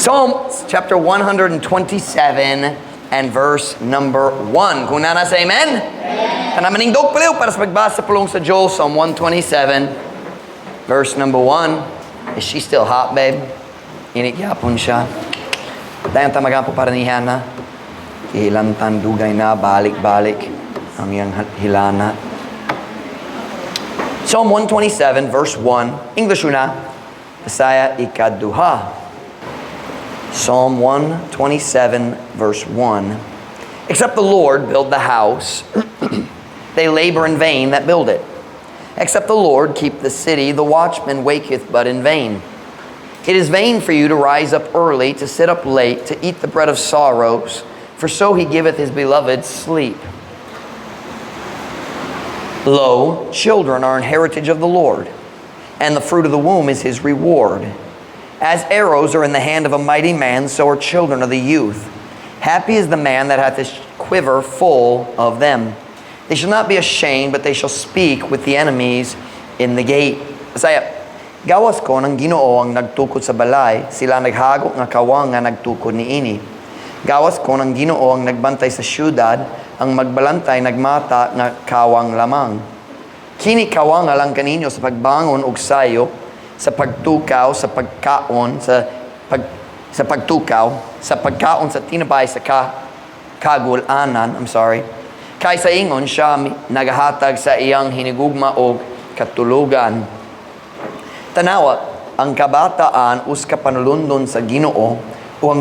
Psalms chapter 127 and verse number 1. Kung naa na, say amen. Amen. Manindog palihog para sa pagbasa sa pulong sa Diyos, Psalm 127, verse number 1. Is she still hot, babe? Init gyapon siya. Dayon ta magampo para ni Hannah. Hilantan dugay na, balik-balik ang iyang hilana. Psalm 127, verse 1. English una. Bisaya ikaduha. Psalm 127, verse 1. Except the Lord build the house, they labor in vain that build it. Except the Lord keep the city, the watchman waketh but in vain. It is vain for you to rise up early, to sit up late, to eat the bread of sorrows, for so he giveth his beloved sleep. Lo, children are an heritage of the Lord, and the fruit of the womb is his reward. As arrows are in the hand of a mighty man, so are children of the youth. Happy is the man that hath his quiver full of them. They shall not be ashamed, but they shall speak with the enemies in the gate. Bisaya, gawas kon ang Ginoo ang nagtukod sa balay, sila naghago nga kawang nga nagtukod niini. Gawas kon ang Ginoo ang nagbantay sa syudad, ang magbalantay nagmata nga kawang lamang. Kini kawang alang kaninyo sa pagbangon og sayo, sa pagtukaw, sa pagkaon, sa pagtukaw, sa pagkaon sa tinapay sa kagul-anan, I'm sorry. Kay sa ingon siya nagahatag sa iyang hinigugma og katulugan. Tanawa, ang kabataan usa ka panulundon sa Ginoo o ang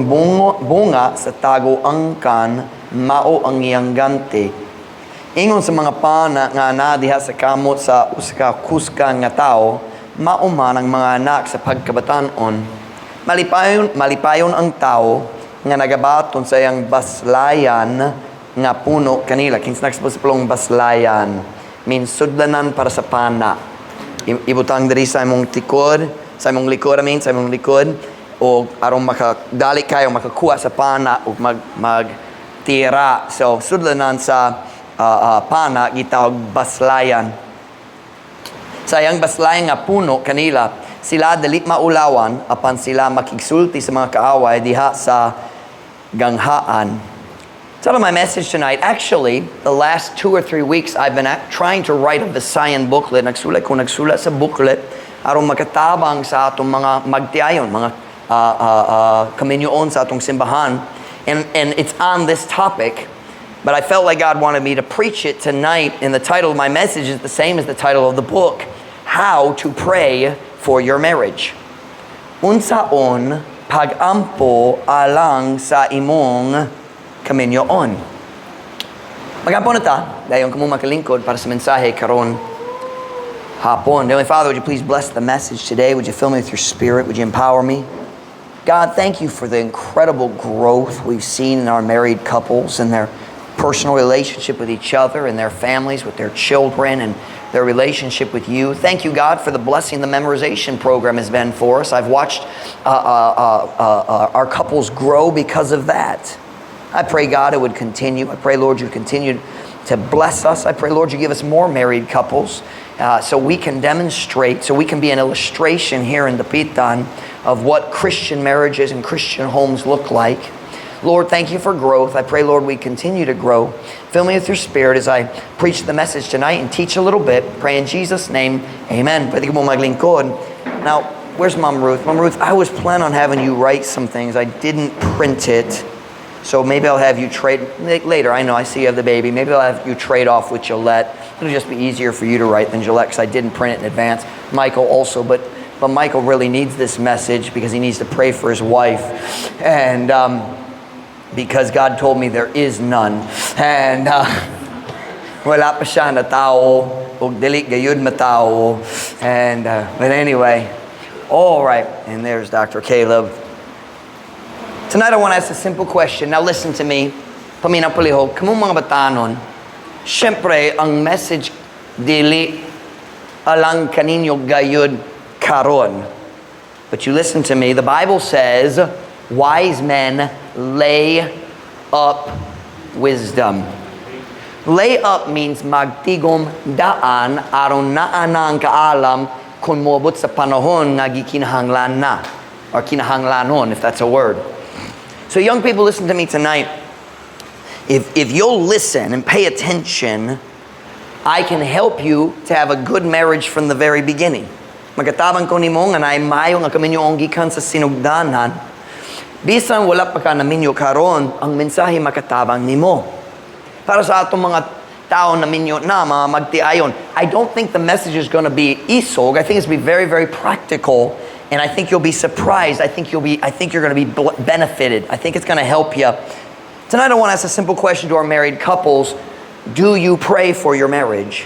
bunga sa tago angkan mao ang iyang ganti. Ingon sa mga pana nga naa diha sa kamot sa usa ka kusgan nga tawo, mao man ang mga anak sa pagkabatanon. Malipayon, malipayon ang tao nga nagabaton sa iyang baslayan nga puno kanila. Kinsa nakasabot sa pulong baslayan? Means sudlanan para sa pana. Ibutang diri sa imong tikod, sa imong likod, I mean, sa imong likod, o aron makadali kayo makakuha sa pana o mag tira. So sudlanan sa pana gitawag baslayan. Sa iyang baslayan nga puno kanila, sila dili maulawan apan sila makigsulti sa mga kaaway diha sa ganghaan. Title of my message tonight, actually, the last 2 or 3 weeks I've been trying to write a Visayan booklet. Nagsulat ko, nagsulat sa booklet aron makatabang sa atong mga magtiayon, mga kaminyoon sa atong simbahan. And it's on this topic. But I felt like God wanted me to preach it tonight, and the title of my message is the same as the title of the book, How to Pray for Your Marriage. Unsaon pagampo alang sa imong kaminyoon. Magampo na ta, dayon kamo makalingkod para sa mensahe karon hapon. Heavenly Father, would you please bless the message today? Would you fill me with your Spirit? Would you empower me? God, thank you for the incredible growth we've seen in our married couples and their personal relationship with each other and their families, with their children, and their relationship with you. Thank you, God, for the blessing the memorization program has been for us. I've watched our couples grow because of that. I pray, God, it would continue. I pray, Lord, you continue to bless us. I pray, Lord, you give us more married couples so we can demonstrate, so we can be an illustration here in Dapitan of what Christian marriages and Christian homes look like. Lord, thank you for growth. I pray, Lord, we continue to grow. Fill me with your Spirit as I preach the message tonight and teach a little bit. Pray in Jesus' name. Amen. Pwede ko mo maglingkod. Now, where's Mom Ruth? Mom Ruth, I was planning on having you write some things. I didn't print it. So maybe I'll have you trade later. I know I see you have the baby. Maybe I'll have you trade off with Gillette. It'll just be easier for you to write than Gillette because I didn't print it in advance. Michael also, but Michael really needs this message because he needs to pray for his wife. And because God told me there is none. And wala pa siya na tao, ug dili gayud matao. And but anyway, all right. And there's Dr. Caleb. Tonight I want to ask a simple question. Now listen to me. Paminaw palihog, kamong mga batanon, syempre, ang message dili alang kaninyo gayud karon. But you listen to me. The Bible says, wise men lay up wisdom. Lay up means magtigom daan aron naa na ang kaalam kung moabot sa panahon nga gikinahanglan na. Or kinahanglanon, if that's a word. So young people, listen to me tonight. If you'll listen and pay attention, I can help you to have a good marriage from the very beginning. Magatabang ko nimo nga naay maayo nga kaminyoon gikan sa sinugdanan. Bisan wala pa ka naminyo karon, ang mensahe makatabang nimo. Para sa atong mga tao na minyo na, mga magtiayon, I don't think the message is going to be isog. I think it's going to be very, very practical. And I think you'll be surprised. I think you're going to be benefited. I think it's going to help you. Tonight I want to ask a simple question to our married couples. Do you pray for your marriage?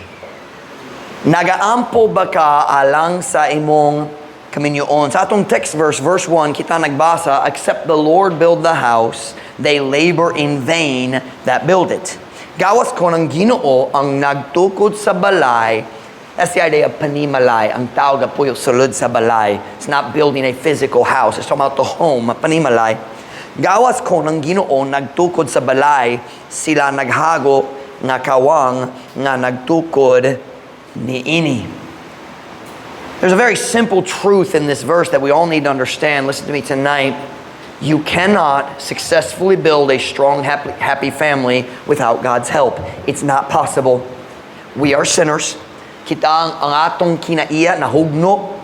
Nagaampo ba ka alang sa imong kaminyoon? Sa atong text verse, verse 1, kita nagbasa, "Except the Lord build the house, they labor in vain that build it." Gawas kon ang Ginoo ang nagtukod sa balay. That's the idea of panimalay. Ang tao gapuyo sulod sa balay. It's not building a physical house. It's talking about the home, panimalay. Gawas kon ang Ginoo nagtukod sa balay, sila naghago nga kawang nga nagtukod niini. There's a very simple truth in this verse that we all need to understand. Listen to me tonight. You cannot successfully build a strong, happy, happy family without God's help. It's not possible. We are sinners. Kita ang atong kinaiya nahugno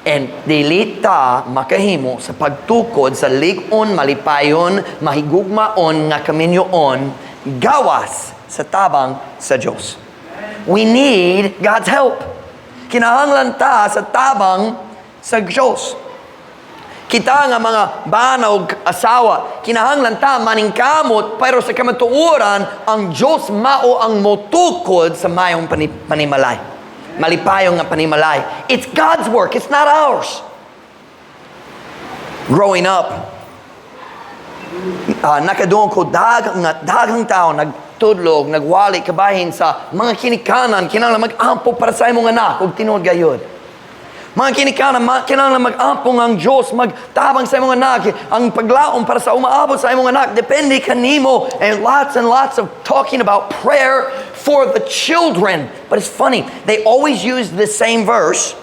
and dili ta makahimo sa pagtukod sa lig-on, malipayon, mahigugmaon nga kaminyoon gawas sa tabang sa Dios. We need God's help. Kinahanglan ta sa tabang sa Dios. Kita nga mga bana og asawa, kinahanglan ta maningkamot, pero sa kamatuoran ang Dios mao ang motukod sa mayong panimalay. Malipayong nga panimalay. It's God's work, it's not ours. Growing up, nakadungog ko daghang nga daghang tao nagtudlog, nagwali kabahin sa mga kinikanan, kinahanglan mag-ampo para sa imong anak ug tinuod gayud. Mga kinikanan, kinahanglan mag-ampo ang Diyos, magtabang sa imong anak, ang paglaom para sa umaabot sa imong anak, depende kanimo. And lots of talking about prayer for the children. But it's funny, they always use the same verse.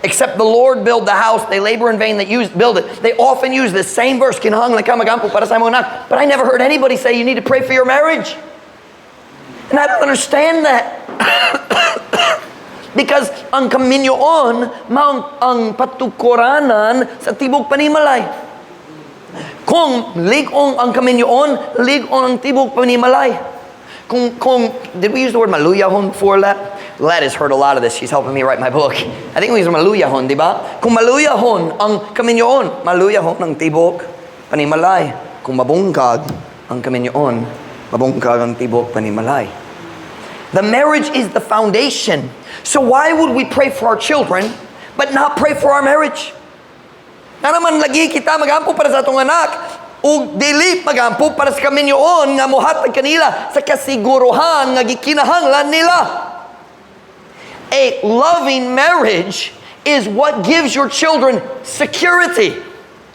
"Except the Lord build the house, they labor in vain that build it." They often use the same verse, kinahanglan ka mag-ampo para sa imong anak. But I never heard anybody say you need to pray for your marriage. And I don't understand that. Because ang kaminyoon, mao ang patukuranan sa tibok panimalay. Kung lig-ong ang kaminyoon, lig-ong ang tibok panimalay. Kung, did we use the word maluyahon before that? Let has heard a lot of this. She's helping me write my book. I think we used maluyahon, di ba? Kung maluyahon ang kaminyoon, maluyahon ang tibok panimalay. Kung mabungkag ang kaminyoon, mabungkag ang tibok panimalay. The marriage is the foundation. So why would we pray for our children but not pray for our marriage? Na naman lagi kita magampo para sa atong anak ug dili magampo para sa kaminyoon nga mohatag kanila sa kasiguruhan nga gikinahanglan nila. A loving marriage is what gives your children security.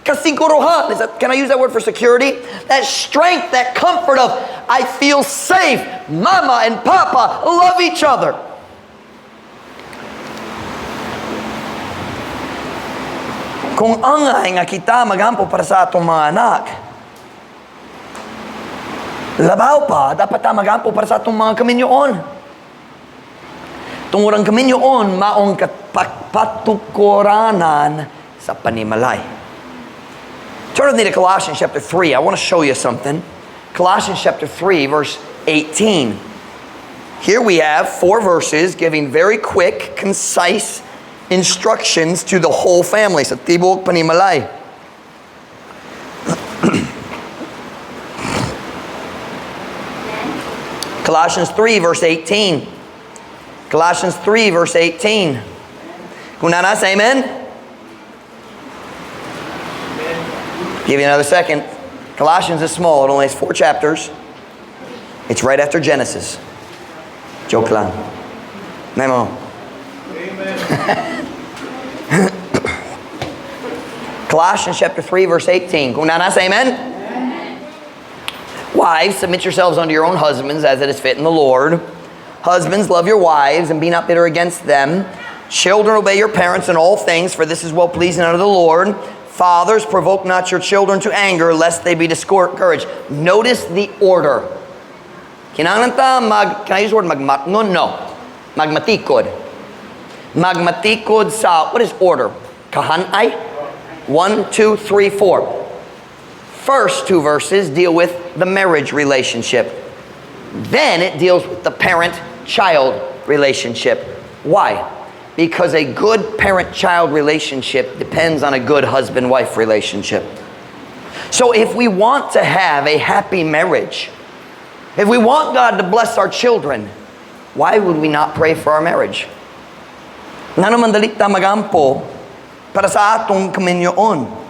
Kasiguruhan. Can I use that word for security? That strength, that comfort of, I feel safe. Mama and Papa love each other. Kung angay nga kita magampo para sa atong mga anak, labaw pa, dapat ta magampo para sa atong mga kaminyoon. Tungod ang kaminyoon, maong patukuranan sa panimalay. Turn with me to Colossians chapter 3. I want to show you something. Colossians chapter 3, verse 18. Here we have four verses giving very quick, concise instructions to the whole family. Sa tibok panimalay. Colossians 3, verse 18. Colossians 3, verse 18. Kung naa na, say amen. Give you another second. Colossians is small. It only has four chapters. It's right after Genesis. Joke lang. Memo. Amen. Colossians chapter 3, verse 18. Kung naa na, say amen. Amen. Wives, submit yourselves unto your own husbands as it is fit in the Lord. Husbands, love your wives and be not bitter against them. Children, obey your parents in all things, for this is well pleasing unto the Lord. Fathers, provoke not your children to anger, lest they be discouraged. Notice the order. Kinahanglan ta mag, can I use the word magmatngon? No. Magmatikod. Magmatikod sa, what is order? Kahanay? One, two, three, four. First two verses deal with the marriage relationship. Then it deals with the parent-child relationship. Why? Because a good parent-child relationship depends on a good husband-wife relationship. So if we want to have a happy marriage, if we want God to bless our children, why would we not pray for our marriage? Ngano man dali ta magampo para sa atong kaminyoon.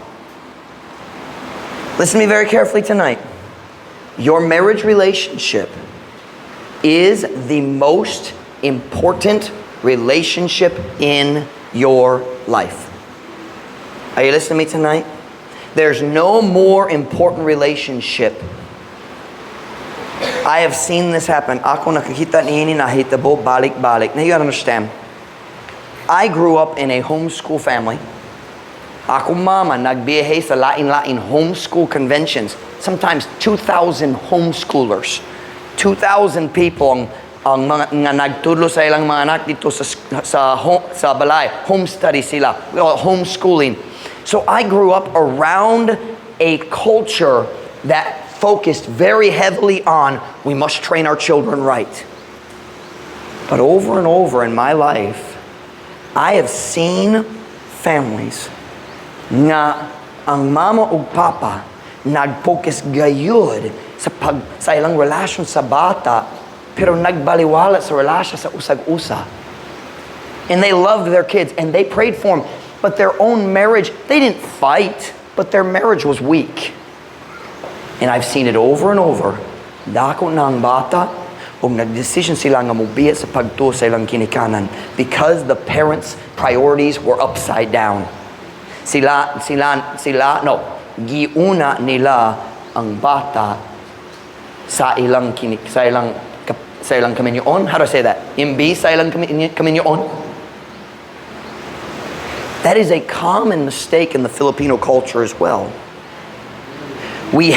Listen to me very carefully tonight. Your marriage relationship is the most important relationship in your life. Are you listening to me tonight? There's no more important relationship. I have seen this happen. Ako nakakita niini nahitabo balik-balik. Now you gotta understand. I grew up in a homeschool family. Ako mama nagbiyahe sa lain-lain homeschool conventions. Sometimes 2,000 homeschoolers. 2,000 people ang mga nga nagtudlo sa ilang mga anak didto sa balay. Home study sila. We call it homeschooling. So I grew up around a culture that focused very heavily on we must train our children right. But over and over in my life, I have seen families nga ang mama ug papa nag-focus gayud sa ilang relasyon sa bata pero nagbaliwala sa relasyon sa usag-usa. And they loved their kids and they prayed for them. But their own marriage, they didn't fight, but their marriage was weak. And I've seen it over and over. Dako na ang bata, ug nagdesisyon sila nga mobiya sa pagtuo sa ilang ginikanan because the parents' priorities were upside down. Sila, sila, sila, no, giuna nila ang bata sa ilang kaminyoon. How do I say that? Imbi sa ilang kaminyoon. That is a common mistake in the Filipino culture as well. We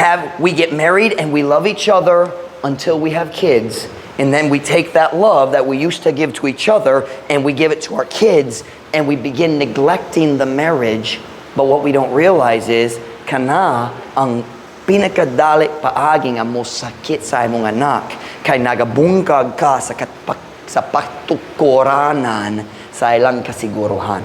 get married and we love each other until we have kids. And then we take that love that we used to give to each other and we give it to our kids and we begin neglecting the marriage. But what we don't realize is, kana ang pinakadali paagi nga mosakit sa imong anak kay nagabungkag ka sa patukuranan sa ilang kasiguruhan.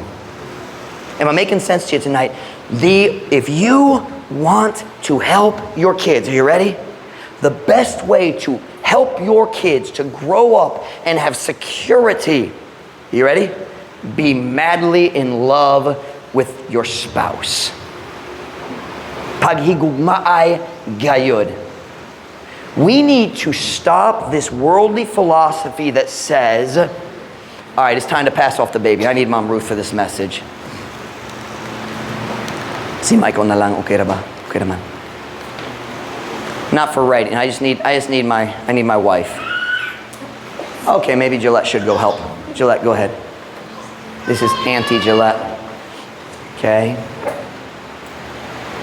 Am I making sense to you tonight? If you want to help your kids, are you ready? The best way to help your kids to grow up and have security, you ready? Be madly in love with your spouse. Paghigugmaay gayud. We need to stop this worldly philosophy that says, all right, it's time to pass off the baby. I need Mom Ruth for this message. Si Michael na lang, okay ra ba? Okay ra man. Not for writing. I need my wife. Okay, maybe Gillette should go help. Gillette, go ahead. This is Auntie Gillette. Okay.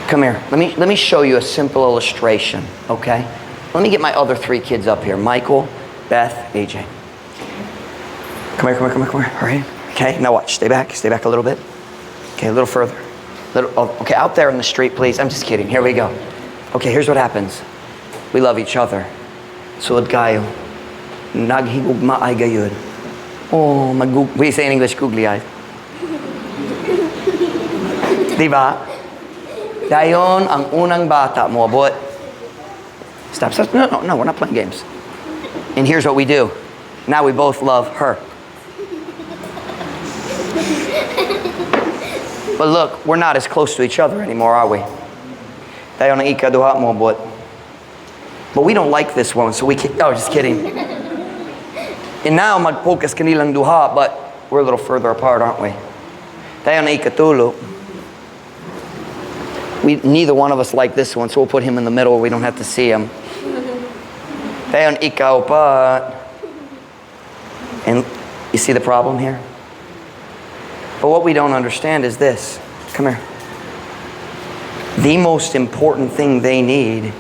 Come here. Let me show you a simple illustration, okay? Let me get my other three kids up here. Michael, Beth, AJ. Come here, come here, come here, come here. All right. Okay, now watch. Stay back. Stay back a little bit. Okay, a little further. Little, oh, okay, out there in the street, please. I'm just kidding. Here we go. Okay, here's what happens. We love each other. Sulod kaayo. Naghigugmaay gayud. Oh, mag we say in English, googly eyes. Diba? Dayon, ang unang bata moabot. Stop, stop. No, we're not playing games. And here's what we do. Now we both love her. But look, we're not as close to each other anymore, are we? Dayon ang ikaduha moabot. But we don't like this one, so we can't. Oh, just kidding. And now mag-focus kanilang duha, but we're a little further apart, aren't we? Dayon ang ikatulo. Neither one of us like this one, so we'll put him in the middle where we don't have to see him. Dayon ikaupat. And you see the problem here? But what we don't understand is this. Come here. The most important thing they need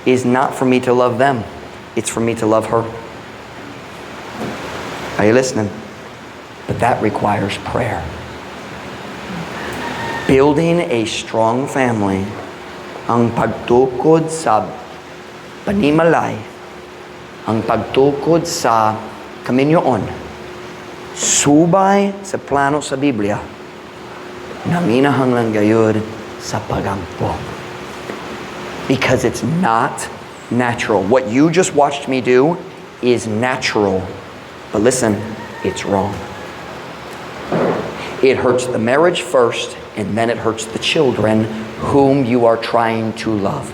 is not for me to love them. It's for me to love her. Are you listening? But that requires prayer. Building a strong family, ang pagtukod sa panimalay, ang pagtukod sa kaminyoon, subay sa plano sa Biblia, nanginahanglan gayud sa pagampo. Because it's not natural. What you just watched me do is natural. But listen, it's wrong. It hurts the marriage first, and then it hurts the children whom you are trying to love.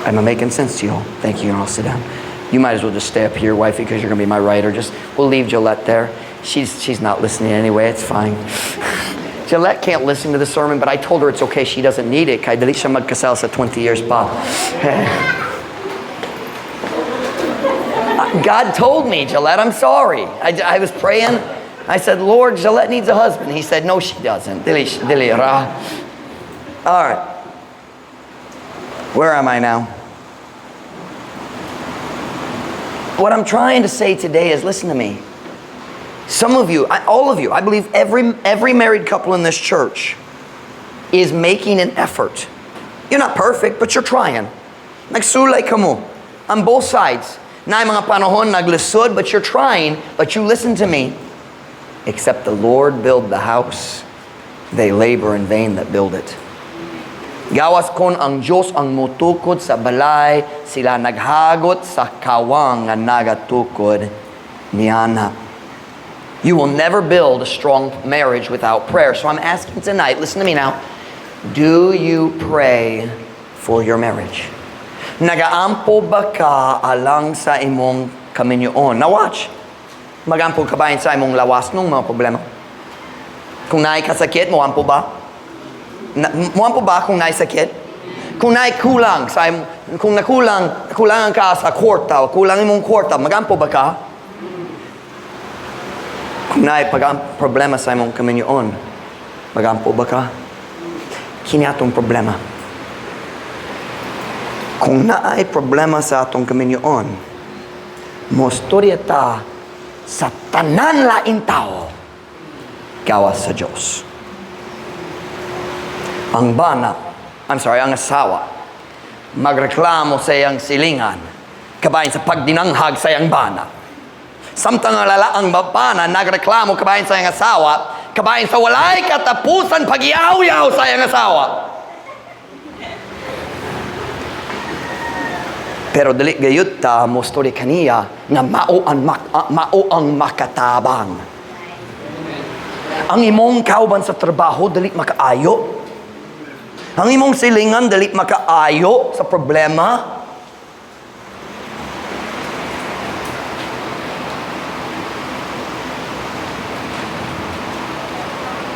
Am I making sense to you all? Thank you, and I'll sit down. You might as well just stay up here, wifey, because you're going to be my writer. Just, we'll leave Gillette there. She's not listening anyway. It's fine. Gillette can't listen to the sermon, but I told her it's okay. She doesn't need it. Kay dili siya magkasal sa 20 years pa. God told me, Gillette, I'm sorry. I was praying. I said, "Lord, Gillette needs a husband." He said, "No, she doesn't. Dili, dili ra." All right. Where am I now? What I'm trying to say today is, listen to me. Some of you, all of you, I believe every married couple in this church is making an effort. You're not perfect, but you're trying. Nagsulay kamo on both sides. Naay mga panahon naglisod, but you're trying. But you listen to me. Except the Lord build the house, they labor in vain that build it. Gawas kon ang Diyos ang mutukod sa balay, sila naghagot sa kawang nga nagatukod niana. You will never build a strong marriage without prayer. So I'm asking tonight, listen to me now. Do you pray for your marriage? Nagaampo ba ka alang sa imong kaminyoon? Now watch. Magampo ka ba sa imong lawas nung mga problema? Kung naay kasakit, moampo ba? Na, moampo ba kung naay sakit? Kung naay kulang, sa kung nakulang, kulangan ka sa kwarta, o kulang imong kwarta, magampo ba ka? Kung naay pag problema sa imong kaminyoon, magampo ba ka? Kini atong problema. Kung naay problema sa atong kaminyoon, mostorya ta sa tanan laing tao, gawas sa Diyos. Ang bana, I'm sorry, ang asawa, magreklamo sa iyang silingan, kabahin sa pagdinanghag sa iyang bana. Samtang ang lalaang bana, nagreklamo kabahin sa iyang asawa, kabahin sa walay katapusan pagyaw-yaw sa iyang asawa. Pero dili gayud ta mostorya kaniya nga mao ang makatabang. Ang imong kauban sa trabaho dili makaayo. Ang imong silingan dili makaayo sa problema.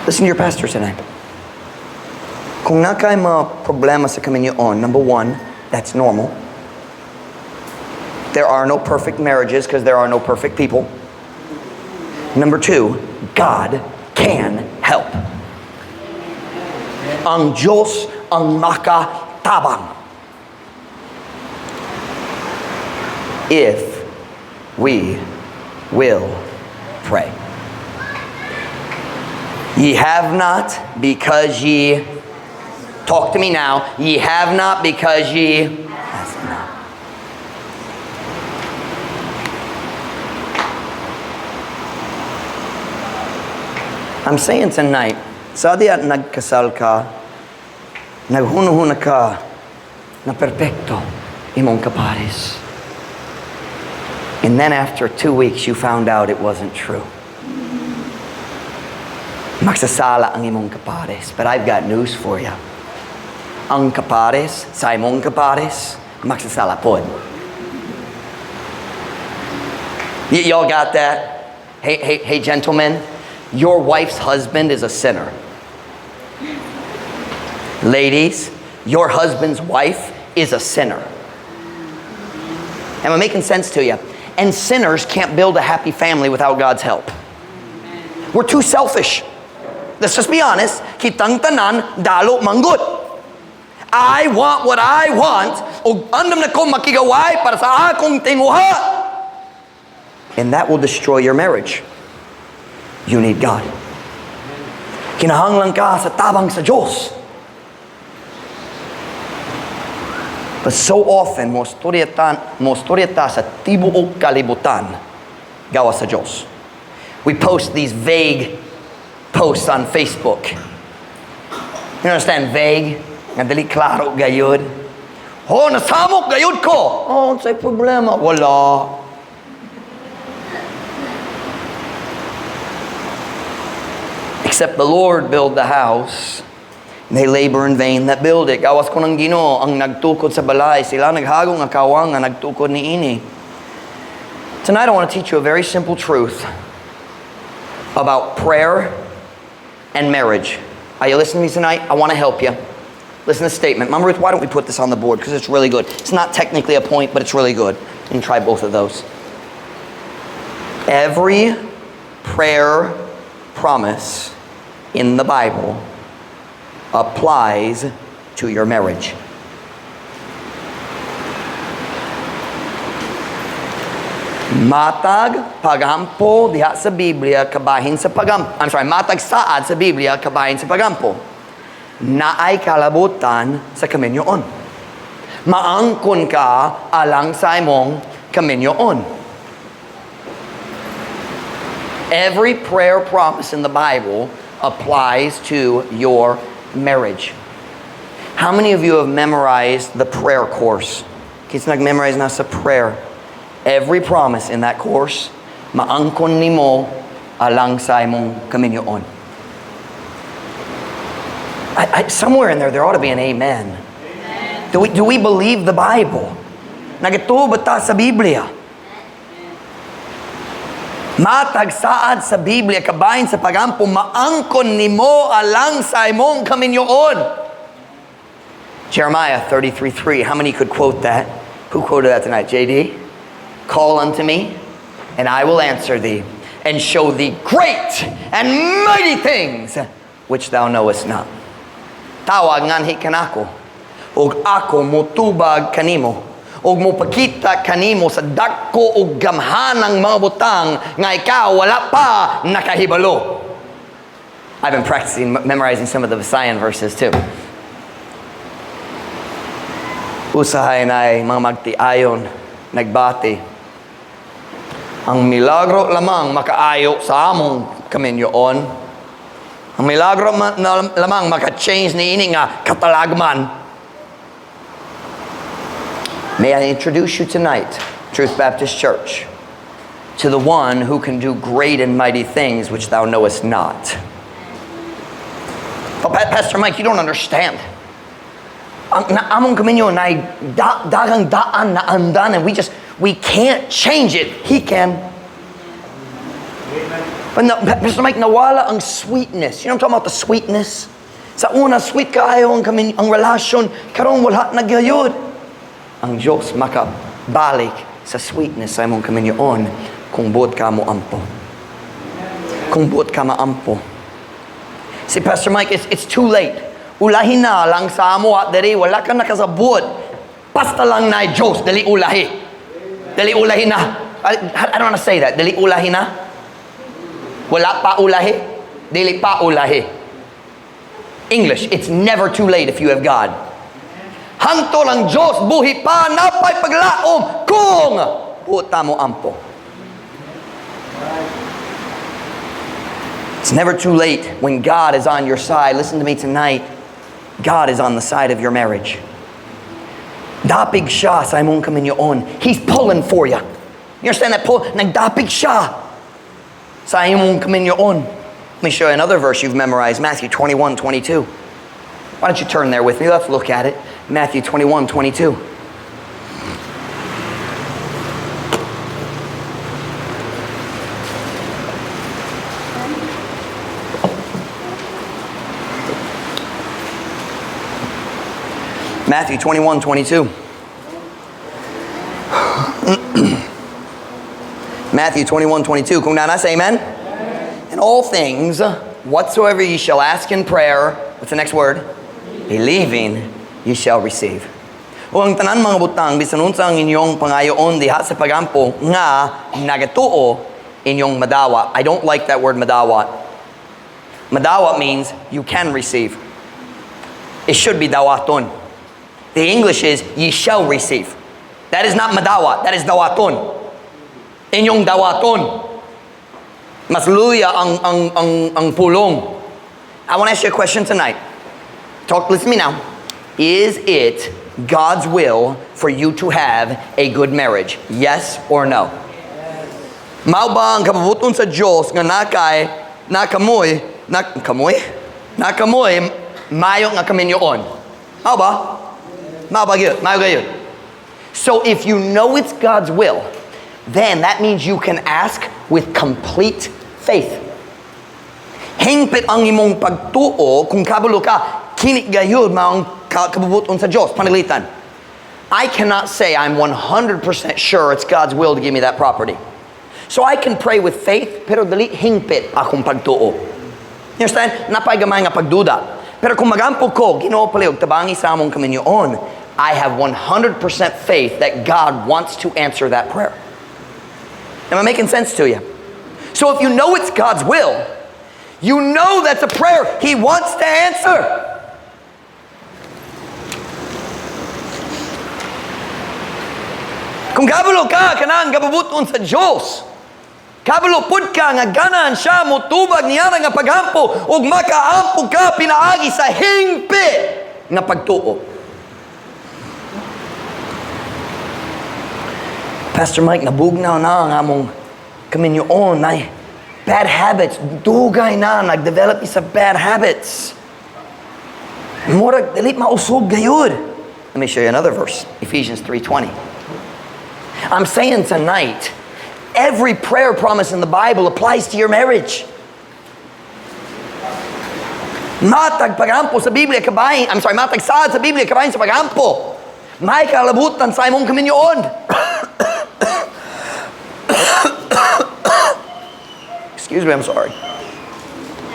Listen to your pastor tonight. Kung naa kay mga problema sa kaminyoon, number one, that's normal. There are no perfect marriages because there are no perfect people. Number two, God can help. Ang Diyos ang makatabang. If we will pray. Ye have not because ye, talk to me now, ye have not because ye ask not. I'm saying tonight, sa diya nagkasal ka, naghunuhuna ka, na perpekto imong kapares. And then after 2 weeks, you found out it wasn't true. Magsasala ang imong kapares. But I've got news for you. Ang kapares, sa imong kapares, magsasala pod. Y'all got that? Hey, hey, hey, gentlemen, your wife's husband is a sinner. Ladies, your husband's wife is a sinner. Am I making sense to you? And sinners can't build a happy family without God's help. We're too selfish. Let's just be honest. Kitang tanan, dalo manggod. I want what I want. O andam na ko makigaway para sa akong tinguha. And that will destroy your marriage. You need God. Kinahanglan ka sa tabang sa Diyos. But so often, mostorya ta sa tibuok kalibutan gawas sa Diyos. We post these vague posts on Facebook. You understand vague? Nga dili klaro gayud. Oh, nasamok gayud ko. Oh, unsay problema? Wala. Except the Lord build the house, they labor in vain that build it. Gawas kung ang Ginoo ang nagtukod sa balay, sila naghago nga kawang nga nagtukod niini. Tonight I want to teach you a very simple truth about prayer and marriage. Are you listening to me tonight? I want to help you. Listen to the statement. Mama Ruth, why don't we put this on the board? Because it's really good. It's not technically a point, but it's really good. You can try both of those. Every prayer promise in the Bible applies to your marriage. Matag pagampo diha sa Biblia kabahin sa pagampo. I'm sorry, matag saad sa Biblia kabahin sa pagampo. Naay kalabutan sa kaminyoon. Maangkon ka alang sa imong kaminyoon. Every prayer promise in the Bible applies to your marriage. How many of you have memorized the prayer course? Kinsa nag-memorize na sa prayer. Every promise in that course, maangkon nimo alang sa imong kaminyoon. Somewhere in there, there ought to be an amen. Amen. Do we believe the Bible? Nagatuo ba ta sa Biblia? Matag saad sa Biblia, kabahin sa pagampo, maangkon nimo alang sa imong kaminyoon. Jeremiah 33:3. How many could quote that? Who quoted that tonight? JD? "Call unto me, and I will answer thee, and show thee great and mighty things which thou knowest not." Tawag nganhi kanako, ug ako motubag kanimo, ug mopakita kanimo sa dako ug gamhanang mga butang nga ikaw wala pa nakahibalo. I've been practicing memorizing some of the Visayan verses too. Usahay na mga magtiayon, nagbati. Ang milagro lamang makaayo sa among kaminyoon. Ang milagro na lamang maka-change ni ini nga katalagman. May I introduce you tonight, Truth Baptist Church, to the one who can do great and mighty things which thou knowest not. But Pastor Mike, you don't understand. Ang na, among kaminyo na dagang daan na andan and we can't change it. He can. But no, Pastor Mike, nawala ang sweetness. You know what I'm talking about, the sweetness? Sa una, sweet kaayo ang relasyon. Karon wala na gayud. Ang Diyos makabalik sa sweetness sa imong kaminyoon kung buot ka mo ampo. Kung buot ka maampo. See, Pastor Mike, it's too late. Ulahi na lang sa amo at diri, wala ka nakasabot. Basta lang na Diyos, dali ulahi. Dali ulahi na. I don't wanna say that. Dali ulahi na. Wala pa ulahi. Dili pa ulahi. English, it's never too late if you have God. Hangtod ang Diyos, buhi pa, napay paglaom, kung buot ta mo ampo. It's never too late when God is on your side. Listen to me tonight. God is on the side of your marriage. Dapig siya sa imong kaminyoon. He's pulling for you. You understand that pull? Nagdapig siya sa imong kaminyoon. Let me show you another verse you've memorized, Matthew 21:22. Why don't you turn there with me? Let's look at it. Matthew 21:22. Matthew 21:22. Matthew 21:22. Kung naa na, say amen. In all things, Whatsoever ye shall ask in prayer, what's the next word? Believing, ye shall receive. O ang tanan mga butang, bisan unsa ang inyong pangayoon diha sa pagampo, nga nagatuo inyong madawa. I don't like that word "madawa." "Madawa" means you can receive. It should be "dawaton." The English is "ye shall receive." That is not "madawa," that is "dawaton." Inyong dawaton. Mas luya ang pulong. I want to ask you a question tonight. Talk, listen to me now. Is it God's will for you to have a good marriage? Yes or no? Mao ba ang kabubuton sa Diyos nga nakay nakamoy na kamoy nakamoy mayo nga kaminyoon? Mao ba? Mao ba gyud? Mao gayud? So if you know it's God's will, then that means you can ask with complete faith. Hingpit ang imong pagtuo kung kabalo ka, kini gayud mao ang kabubuton sa Diyos. Pananglitan, I cannot say I'm 100% sure it's God's will to give me that property. So I can pray with faith, pero dili hingpit akong pagtuo. You understand? Naa pay gamay nga pagduda. Pero kung magampo ko, "Ginoo, palihog tabangi sa among kaminyoon," I have 100% faith that God wants to answer that prayer. Am I making sense to you? So if you know it's God's will, you know that's a prayer He wants to answer. Kung kabalo ka, kanang kabubuton sa Diyos, kabalo pud ka nga ganahan siya motubag niya nga paghampo ug makaampo ka pinaagi sa hingpit nga pagtuo. "Pastor Mike, nabugnaw na ang among kaminyoon. Ay, bad habits. Dugay na, nag-develop sa bad habits. Murag, dili mausog gayud." Let me show you another verse. Ephesians 3:20. I'm saying tonight, every prayer promise in the Bible applies to your marriage. Matag pagampo sa Biblia kabahin, I'm sorry, matag saad sa Biblia kabahin sa pagampo may kalabutan sa imong kaminyoon. Excuse me, I'm sorry.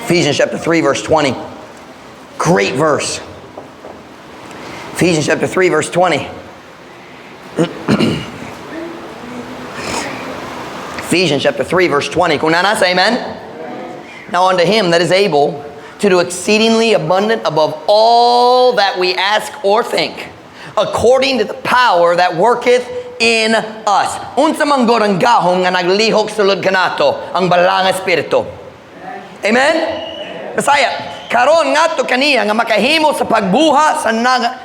Ephesians chapter 3, verse 20. Great verse. Ephesians chapter 3, verse 20. Ephesians chapter 3, verse 20. Kung naa na, say amen. Now unto him that is able to do exceedingly abundant above all that we ask or think, according to the power that worketh in us. Unsa man gud ang gahom nga naglihok sulod kanato? Ang Balaang Espiritu. Amen? Bisaya, karon ngadto kaniya nga makahimo sa pagbuhat sa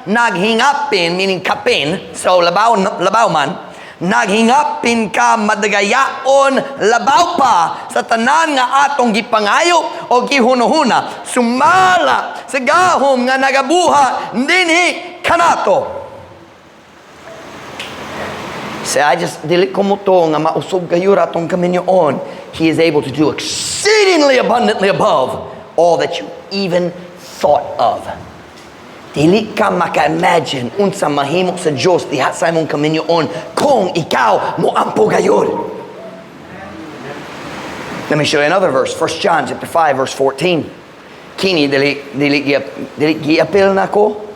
naghingapin, meaning kapin, so labaw, labaw man, naghingapin ka madagayaon labaw pa sa tanan nga atong gipangayo o gihunuhuna, sumala sa gahom nga nagabuhat dinhi kanato. Say, "I just, dili ko motuo nga mausog kayo atong kaminyoon." He is able to do exceedingly abundantly above all that you even thought of. Dili ka maka-imagine unsa mahimo sa Diyos diha sa imong kaminyoon kung ikaw moampo gayud. Let me show you another verse. 1 John chapter 5 verse 14. Kini dili giapil nako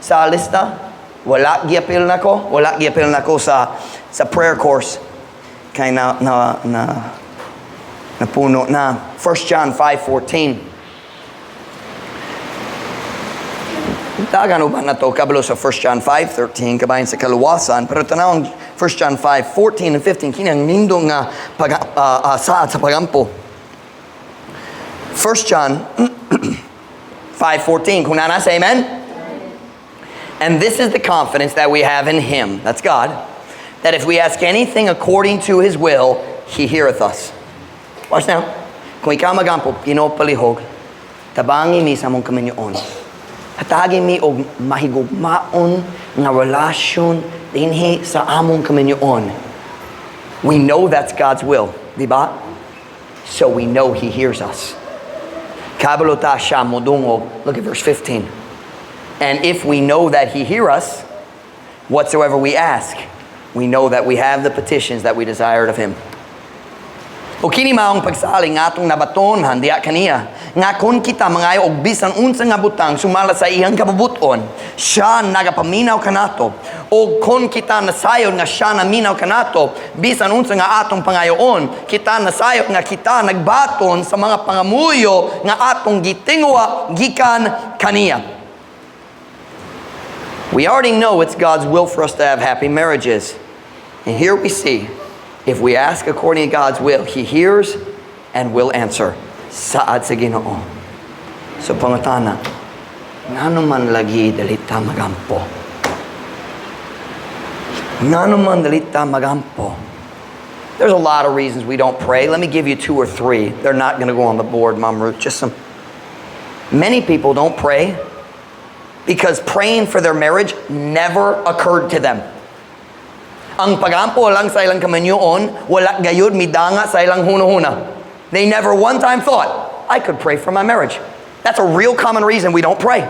sa lista. Wala giapil nako, wala giapil nako sa prayer course kay na napuno na. 1 John 5:14. Dagan uban na to kabalo sa 1 John 5:13 kabahin sa kaluwasan, pero tanawang 1 John 5:14 and 15, kini ang nindot nga saad sa pagampo. 1 John 5:14. Kung naa na, say amen. And this is the confidence that we have in him, that's God, that if we ask anything according to his will, he heareth us. Watch now. Kung ikaw magampo, "Ginoo, palihog tabangi mi sa among kaminyoon. Hatagi mi og mahigugmaon nga relasyon dinhi sa among kaminyoon." We know that's God's will, di ba? So we know he hears us. Kabalo ta siya modungog. Look at verse 15. And if we know that he hear us, whatsoever we ask, we know that we have the petitions that we desired of him. O kini maong pagsalig nga atong nabatonhan diha kaniya, nga kon kita mangayo og bisan unsa nga butang sumala sa iyang kabubut-on, siya nagapaminaw kanato. O kon kita nasayod nga siya naminaw kanato, bisan unsa nga atong pangayoon, kita nasayod nga kita nagbaton sa mga pangamuyo nga atong gitinguha gikan kaniya. We already know it's God's will for us to have happy marriages. And here we see, if we ask according to God's will, He hears and will answer. Saad sa Ginoo. So pangutana, ngano man lagi dili ta magampo? Ngano man dili ta magampo? There's a lot of reasons we don't pray. Let me give you two or three. They're not going to go on the board, Mom Ruth. Just some. Many people don't pray because praying for their marriage never occurred to them. Ang pagampo lang sa ilang kaminyoon, wala gayud midanga sa ilang huna-huna. They never one time thought, "I could pray for my marriage." That's a real common reason we don't pray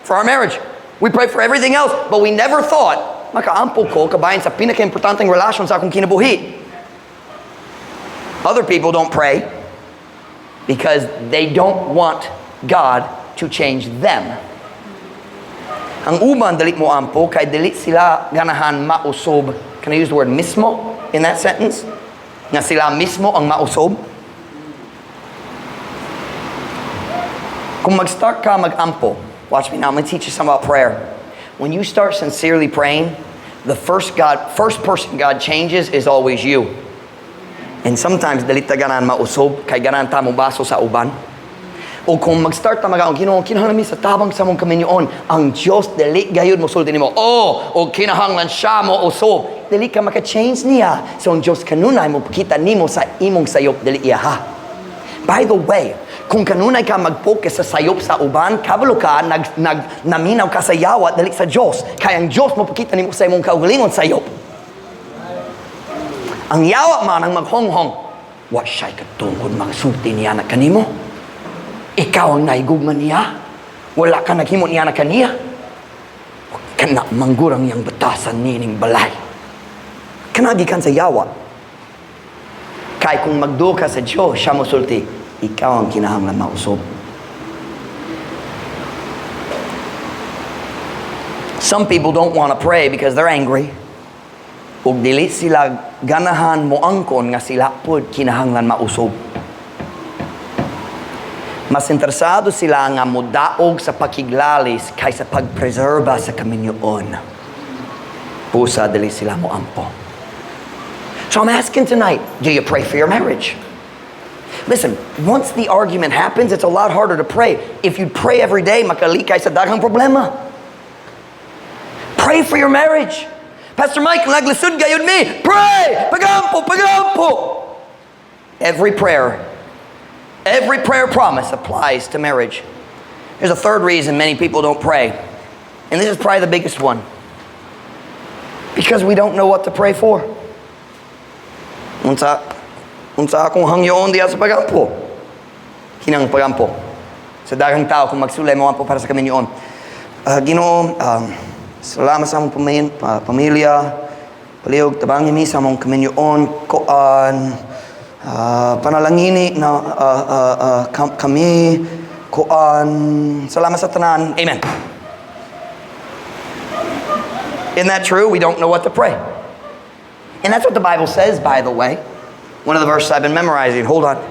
for our marriage. We pray for everything else, but we never thought, "Makaampo ko kabahin sa pinaka-importanteng relasyon sa akong kinabuhi." Other people don't pray because they don't want God to change them. Ang uban dili mo ampo kay dili sila ganahan mausob. Can I use the word "mismo" in that sentence? Nga sila mismo ang mausob. Kung mag-start ka mag-ampo, watch me now, I'm going to teach you something about prayer. When you start sincerely praying, the first person God changes is always you. And sometimes dili ta ganahan mausob kay ganahan ta mobaso sa uban. O kung mag-start ta mag "Ginoo, kinahanglan mi sa tabang sa among kaminyoon," ang Dios dili gayud mosulti nimo. "Oh, o kinahanglan siya mo usob." Dili ka maka-change niya. So ang Dios kanunay mo pakita nimo sa imong sayop, dili iya ha. By the way, kung kanunay ka mag-focus sa sayop sa uban, kabalo ka, nag, nag, naminaw ka sa yawa, dili sa Diyos. Kaya ang Diyos mo pakita nimo sa imong kaugalingon sayop. Ang yawa man ang maghonghong, "Wa siya'y katungod magsulti niya na kanimo. Ikaw ang naigugma niya. Wala ka naghimo niya na kaniya. Kana manggurang iyang batasan nining balay." Kanagi kan sa yawa. Kay kung magduol ka sa Diyos, siya mosulti, "Ikaw ang kinahanglan mausob." Some people don't want to pray because they're angry. Ug dili sila ganahan moangkon nga sila pod kinahanglan mausob. Mas interesado sila nga modaog sa pakiglalis kaysa pagpreserba sa kaminyoon. Busa dili sila moampo. So I'm asking tonight, do you pray for your marriage? Listen, once the argument happens, it's a lot harder to pray. If you pray every day, makalikay sa daghang problema. Pray for your marriage. "Pastor Mike, naglisod gayud mi." Pray! Pagampo, pagampo! Every prayer promise applies to marriage. There's a third reason many people don't pray. And this is probably the biggest one. Because we don't know what to pray for. Unsa akong hangyoon diha sa pagampo? Kinang pagampo. Sa daghang tao, kung magsulay mo ampo para sa kaminyoon. "Ginoo, salamat sa among pamilya, palihog tabangi mi sa among kaminyoon, koan, panalangini na kami, koan, salamat sa tanan, amen." Isn't that true? We don't know what to pray. And that's what the Bible says, by the way. One of the verses I've been memorizing. Hold on.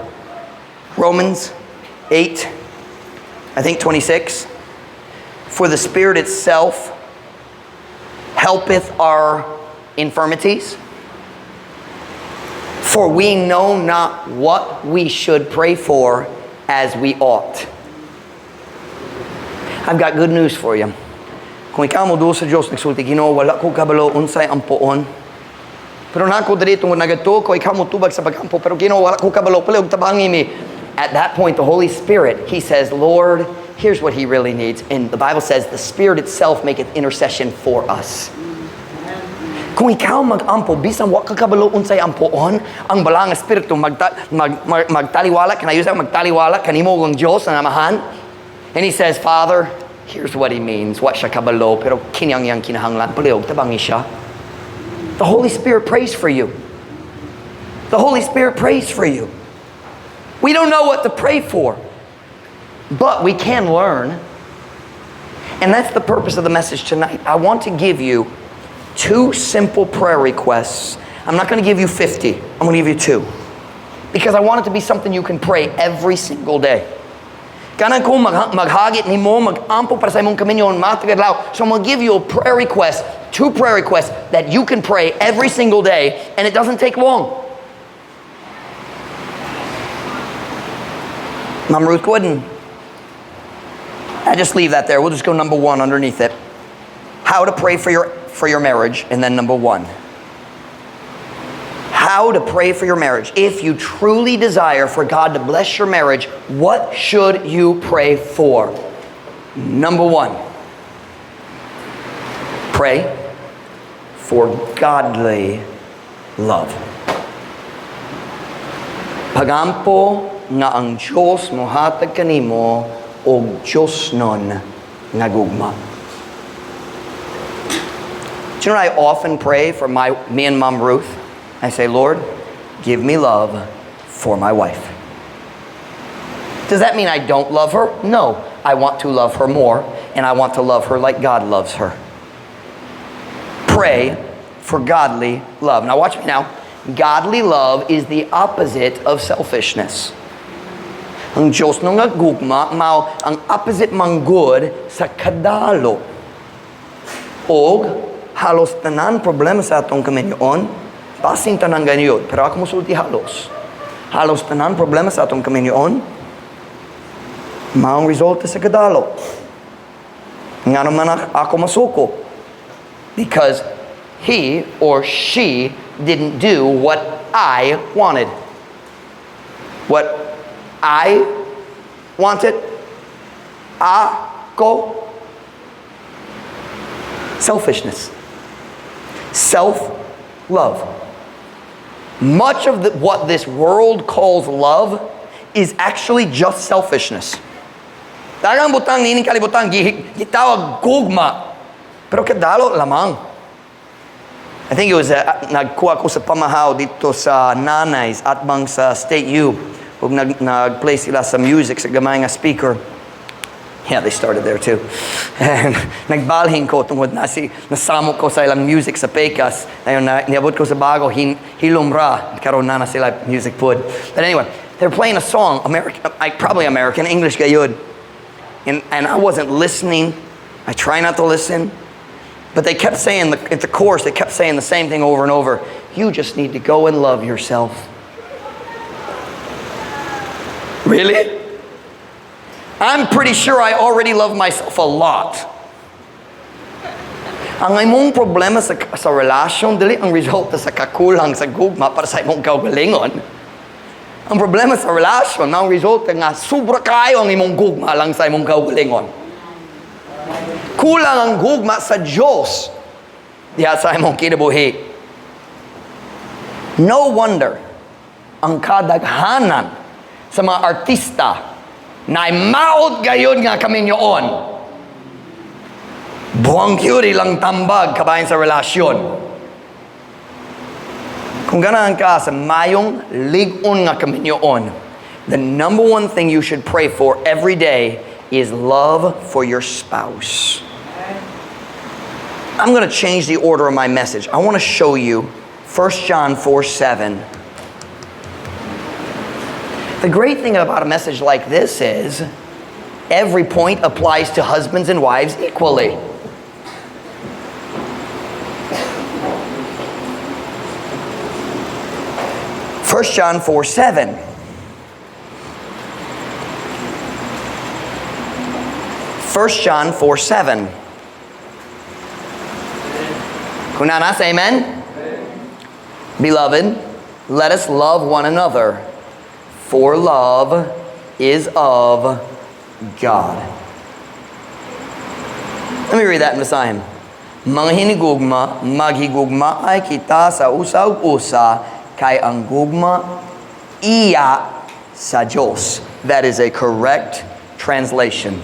Romans 8, I think 26. "For the Spirit itself helpeth our infirmities. For we know not what we should pray for as we ought." I've got good news for you. Kung ikaw mo sa Diyos, nagsulti, "Ginoo, wala ko kabalo unsay ampoon. Pero nako diri tungod nagatuo ko, ikaw mo tubag sa pagampo, pero Ginoo, wala ko kabalo, palihog tabangi mi." At that point, the Holy Spirit, He says, "Lord, here's what he really needs." And the Bible says the Spirit itself maketh intercession for us. Kung ikaw mag-ampo, bisan wa ka kabalo unsay ampoon, ang Balaang Espiritu magtaliwala, can I use that? Magtaliwala kanimo ang Dios ang Amahan. And He says, "Father, here's what he means. Wa siya kabalo, pero kini ang iyang kinahanglan. Palihog, tabangi siya." The Holy Spirit prays for you. The Holy Spirit prays for you. We don't know what to pray for, but we can learn. And that's the purpose of the message tonight. I want to give you two simple prayer requests. I'm not going to give you 50. I'm going to give you two. Because I want it to be something you can pray every single day. Ganahan ko maghagit nimo, mag-ampo para sa imong kaminyoon, matag adlaw. So I'm going to give you a prayer request, two prayer requests that you can pray every single day, and it doesn't take long. Ma'am Ruth Gooden. I just leave that there. We'll just go number one underneath it. How to pray for your marriage, and then number one. How to pray for your marriage. If you truly desire for God to bless your marriage, what should you pray for? Number one, pray for godly love. Pagampo nga ang Diyos mohatag kanimo og Diyosnon nga gugma. Do you know what I often pray for me and Mom Ruth? I say, "Lord, give me love for my wife." Does that mean I don't love her? No. I want to love her more, and I want to love her like God loves her. Pray for godly love. Now, watch me now. Godly love is the opposite of selfishness. Ang Diyos nga gugma, mao ang opposite manggod sa kadalo. Og halos tanan problema sa atong kaminyoon, basin tanan ganyod, pero ako musulti halos. Halos tanan problema sa atong kaminyoon, maong resulta sa kadalo. Ngano man ako masuko? Because he or she didn't do what I wanted. What I wanted, ako, selfishness, self-love. Much of what this world calls love is actually just selfishness. Daghang butang niining kalibutan gitawag gugma. Pero kadalo lamang. I think it was nagkuha ko sa pamahaw didto sa Nanays atbang sa State U. Ug nag-play sila sa music sa gamay nga speaker. Yeah, they started there too. And nagbalhin ko tungod na si nasamo ko sa ilang music sa Pecas. Ayun na niabot ko sa bago hilom ra karon na na sila music pud. But anyway, they're playing a song, American, probably American, English gayud. And I wasn't listening. I try not to listen. But they kept saying, at the chorus, they kept saying the same thing over and over. "You just need to go and love yourself." Really? I'm pretty sure I already love myself a lot. Ang imong problema sa relasyon, dili ang resulta sa kakulang sa gugma para sa imong kaugalingon. Ang problema sa relasyon, ang resulta nga sobra kayo ang imong gugma lang sa imong kaugalingon. Kulang ang gugma sa Diyos diha sa imong kinabuhi. No wonder ang kadaghanan sa mga artista na maot gayon nga kaminyoon. Buang gyud ilang tambag kabahin sa relasyon. Kung ganahan ka sa mayong lig-on nga kaminyoon, the number one thing you should pray for every day is love for your spouse. I'm going to change the order of my message. I want to show you 1 John 4:7. The great thing about a message like this is every point applies to husbands and wives equally. 1 John 4:7. 1 John 4:7. Kung naa na, say amen. Beloved, let us love one another, for love is of God. Let me read that in Visayan. Mga hinigugma, maghigugmaay kita sa usa ug usa, kay ang gugma iya sa Diyos. That is a correct translation.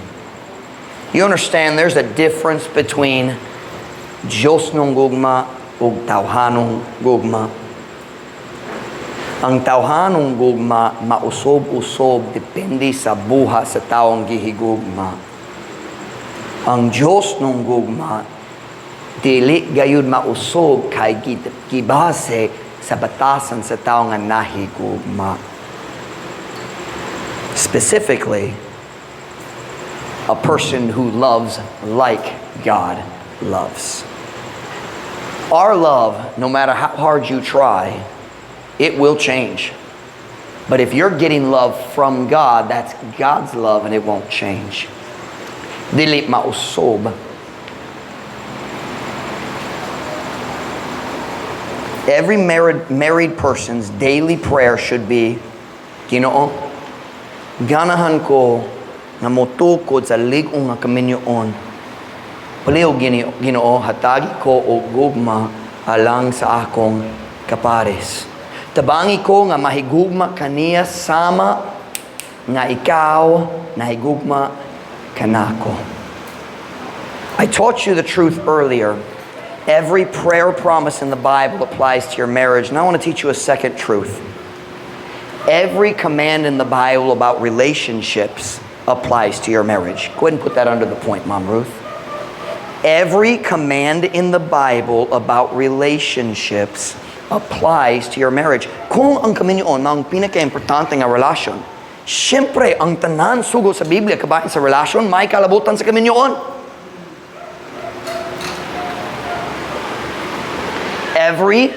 You understand there's a difference between Diyosnong gugma ug tawhanong gugma. Ang tawhanong gugma mausob-usob depende sa buhat sa taong gihigugma. Ang Diyos nung gugma dili gayud mausob kay gibase sa batasan sa tao nga nahigugma. Specifically, a person who loves like God loves. Our love, no matter how hard you try, it will change. But if you're getting love from God, that's God's love and it won't change. Dili mausob. Every married person's daily prayer should be, "Ginoo, ganahan ko nga motukod sa lig-on nga kaminyoon. Palihog Ginoo, hatagi ko og gugma alang sa akong kapares. Tabangi ko nga mahigugma kaniya sama nga ikaw nahigugma kanako." I taught you the truth earlier. Every prayer promise in the Bible applies to your marriage. Now I want to teach you a second truth. Every command in the Bible about relationships applies to your marriage. Go ahead and put that under the point, Mom Ruth. Every command in the Bible about relationships applies to your marriage. Kung ang kaminyoon ang pinaka-importante nga relasyon, siyempre, ang tanan sugo sa Biblia kabahin sa relasyon, may kalabutan sa kaminyoon. Every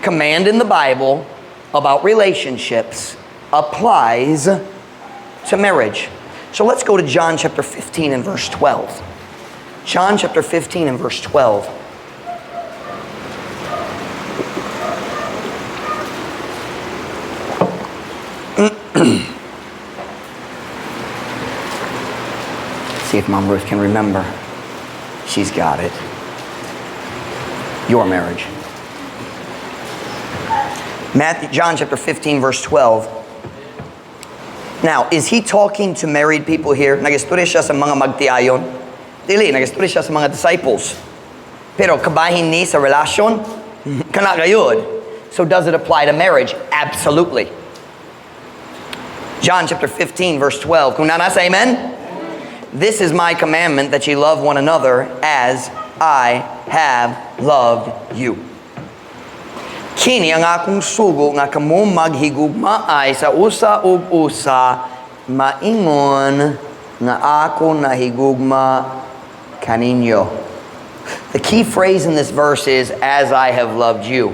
command in the Bible about relationships applies to marriage. So let's go to John chapter 15 and verse 12. John chapter 15 and verse 12. See if Mom Ruth can remember. She's got it. Your marriage. John chapter 15, verse 12. Now, is he talking to married people here? Nagistorya siya sa mga magtiayon? Dili, nagistorya siya sa mga disciples. Pero kabahin ni sa relasyon, kana gayud. So does it apply to marriage? Absolutely. John chapter 15, verse 12. Kung naa na, say amen? "This is my commandment, that ye love one another as I have loved you." Kini ang akong sugo nga kamo maghigugmaay sa usa ug usa, maingon nga ako nahigugma kaninyo. The key phrase in this verse is, "as I have loved you."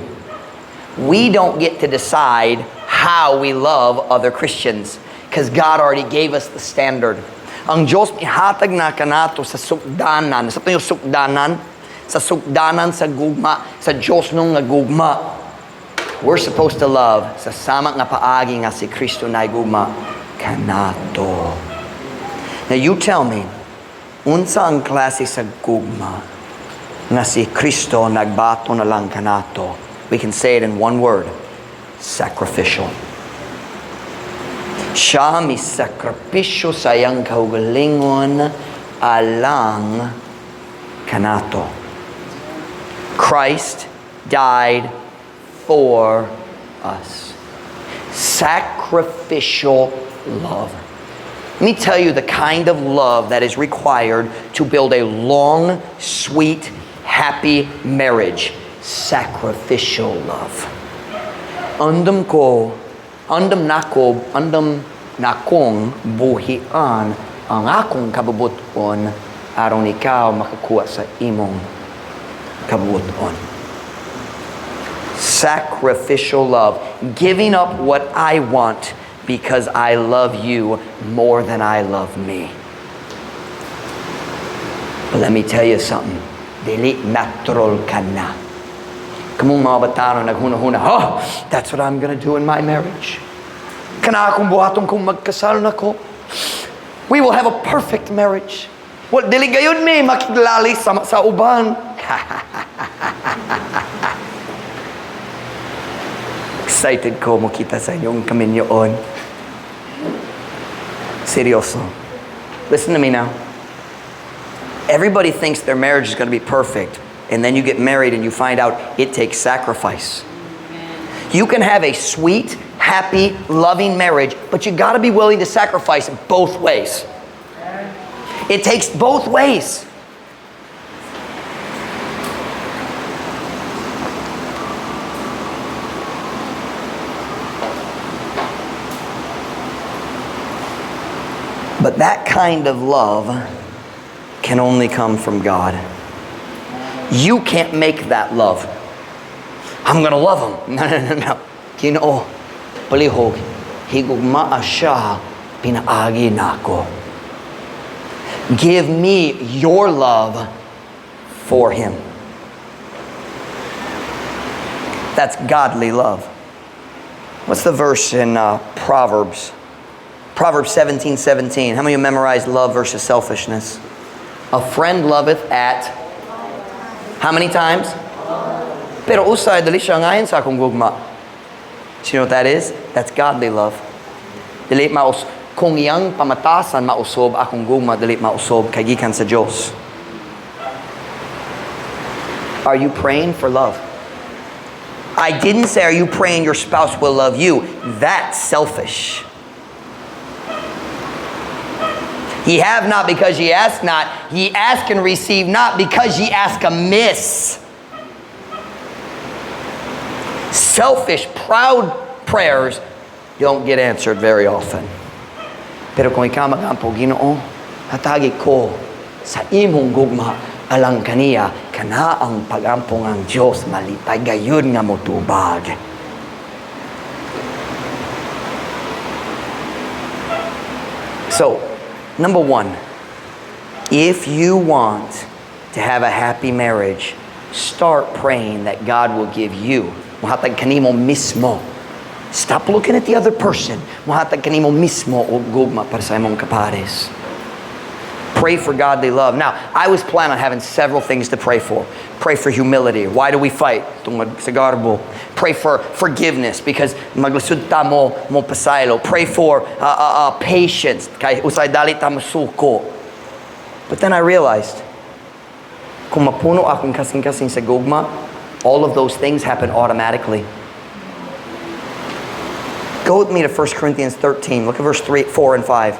We don't get to decide how we love other Christians because God already gave us the standard. Ang Diyos ihatag na kanato sa sukdanan. Sa yung sukdanan? Sa sukdanan sa gugma, sa Diyos nung nga gugma. We're supposed to love sa sama nga paagi nga si Kristo na gugma kanato. Now you tell me, unsa ang klase sa gugma nga si Kristo nagbato na lang kanato? We can say it in one word: sacrificial. Siya mi sakripisyo sa iyang kaugalingon alang kanato. Christ died for us. Sacrificial love. Let me tell you the kind of love that is required to build a long, sweet, happy marriage. Sacrificial love. Andam ko, andam nako, andam nakong buhian ang akong kabubuton aron ikaw makakuha sa imong kabubuton. Sacrificial love. Giving up what I want because I love you more than I love me. But let me tell you something. Dili natural ka na. Kamong mga batano naghuna-huna, "Oh, that's what I'm gonna do in my marriage. Kana akong buhaton kung magkasal na ko. We will have a perfect marriage. Well, dili gayon mi makiglali sa uban." Excited ko makita sa inyong kaminyoon. Seryoso. Listen to me now. Everybody thinks their marriage is going to be perfect. And then you get married and you find out it takes sacrifice. You can have a sweet, happy, loving marriage, but you got to be willing to sacrifice both ways. It takes both ways. But that kind of love can only come from God. You can't make that love. I'm gonna love him. No, no, no, no. Ginoo, palihog, higugmaa siya, pinaagi nako. Give me your love for him. That's godly love. What's the verse in Proverbs? Proverbs 17:17. How many of you memorized love versus selfishness? A friend loveth at how many times? Pero usay dili siya angayan sa akong gugma. Do you know what that is? That's godly love. Dili maus kung iyang pamatasan mausob akong gugma dili mausob kay gikan sa Dios. Are you praying for love? I didn't say, are you praying your spouse will love you? That's selfish. Ye have not because ye ask not. Ye ask and receive not because ye ask amiss. Selfish, proud prayers don't get answered very often. Pero kung ikaw magampo, Ginoo, hatagi ko sa imong gugma alang kaniya, kana ang pagampo ng Diyos malipay gayud nga motubag. So, number one, if you want to have a happy marriage, start praying that God will give you. Muhatag kanimo mismo. Stop looking at the other person. Muhatag kanimo mismo og gugma para sa imong kapares. Pray for godly love. Now, I was planning on having several things to pray for. Pray for humility. Why do we fight? Tungod sa garbo. Pray for forgiveness because maglisod ta mo pasaylo. Pray for patience. Kay usay dali ta masuko. But then I realized, kung mapuno akong kasing-kasing sa gugma, all of those things happen automatically. Go with me to 1 Corinthians 13. Look at verse 3, 4, and 5.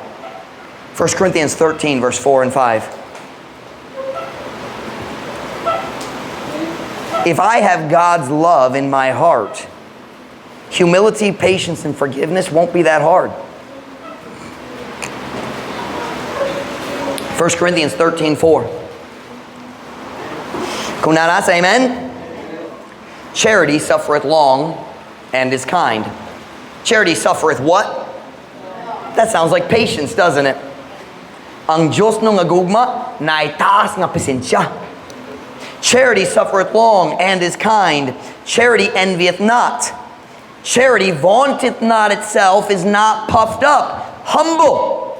1 Corinthians 13, verse 4 and 5. If I have God's love in my heart, humility, patience, and forgiveness won't be that hard. 1 Corinthians 13, 4. Kung naa na, amen? Charity suffereth long and is kind. Charity suffereth what? That sounds like patience, doesn't it? Ang Diyos no nga gugma, naitaas nga pasensya. Charity suffereth long and is kind. Charity envieth not. Charity vaunteth not itself, is not puffed up, humble,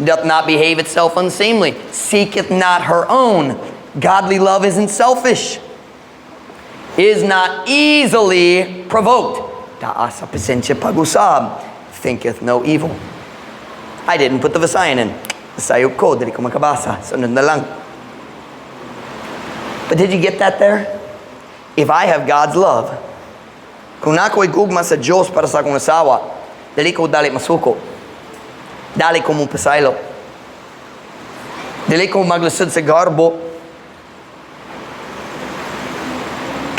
doth not behave itself unseemly, seeketh not her own. Godly love isn't selfish, is not easily provoked. Taas sa pasensya pag-usab, thinketh no evil. I didn't put the Visayan in. Sayop ko, dili ko makabasa. Sunod na lang. But did you get that there? If I have God's love, kung naa ko'y gugma sa Diyos para sa akong asawa, dili ko dali masuko. Dali ko mo pasaylo. Dili ko maglisod sa garbo.